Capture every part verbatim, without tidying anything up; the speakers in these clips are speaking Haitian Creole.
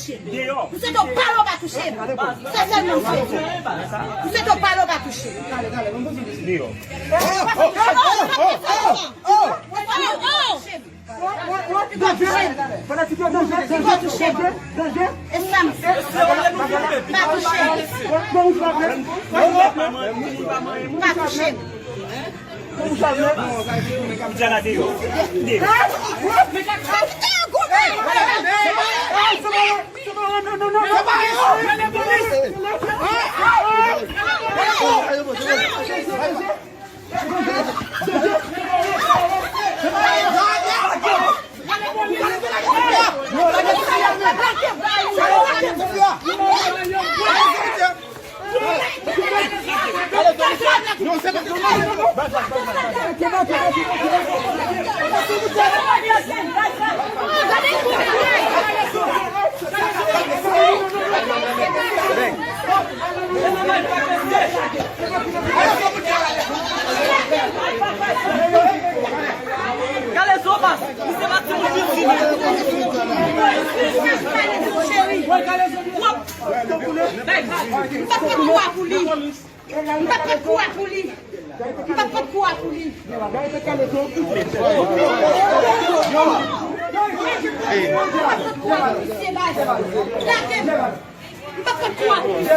touche m. M swete w pale w pa touche m. Se sèlman m swete. M swete w pale w pa touche m. Deyò. Danje! Fanatik yo, danje, danje, danje, danje. E sa m fè. Pa touche m. Pa touche m. Diana deyò. Deyò. Gade zo bas, misye pa ti moun piti. M pa fè kou a pou li. M pa fè kou a pou li. M pa fè kou a pou li. M pa fè kou a pou li, mesye, baz. Lage m. M pa fè kou a pou misye.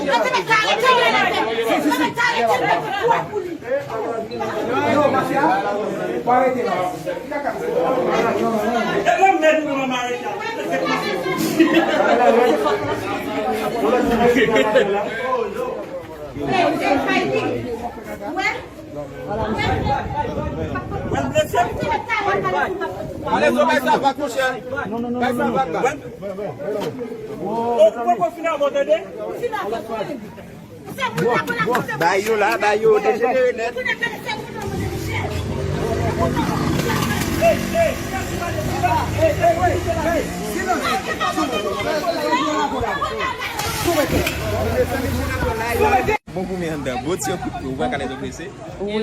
Mwen te mèt arete l nan tèt. Mwen te mèt arete l, m pa fè kou a pou li. Ale, so, bay sa vag, monchè. Bay sa vag la. Ou poko fin avè w, tande? Bay yo la, bay yo, dejenere nèt. Bon pou mwen anndan, bon ti kout pye, ou wè kalezo prese? Wi.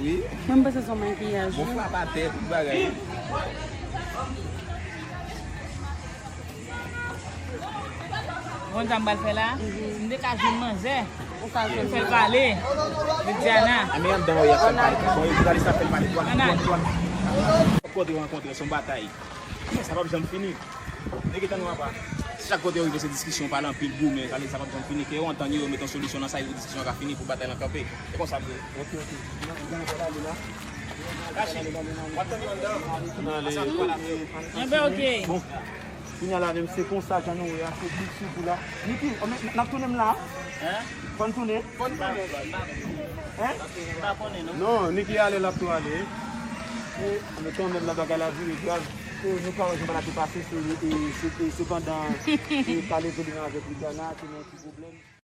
Wi. Mwen m panse se yon makiyaj. Bon, wi, frap atè, tout bagay. Bon, sa m pral fè la, m te ka jwenn manzè. Ou ka jwenn. Fè l pale. Vidiana. A, men anndan, wi, ap fè l pale. Bon, jounalis la fè l pale. Twa, twa, twa. Kote yo rankontre, se yon batay. Sa p ap janm fini. Nèg yo tann yo apa. Chak kote yo rive, se diskisyon, pale anpil, goumen, pale, sa p ap janm fini. Ke yo antann yo, yo met yon solisyon nan sa, yo diskisyon ka fini pou batay lan kanpe. Se konsa l ye. Ok, ok. N ap, n ap ale la. Kachi, w ap tann yo anndan. Anben, ok. Bon. Kounye a la menm, se konsa jan nou ye a, se bit sou kou la. Niki, n ap tounen m la? Hein? Fò n tounen? Fò n tounen. Hein? Non, Niki ale, l ap tou ale. E, men kanmenm, la bagay la vire grav. E, nou pa wè jan bagay la te pase, se, e, se, e, se pandan, e, pale Zolina avèk Ligana, te nan ti pwoblèm.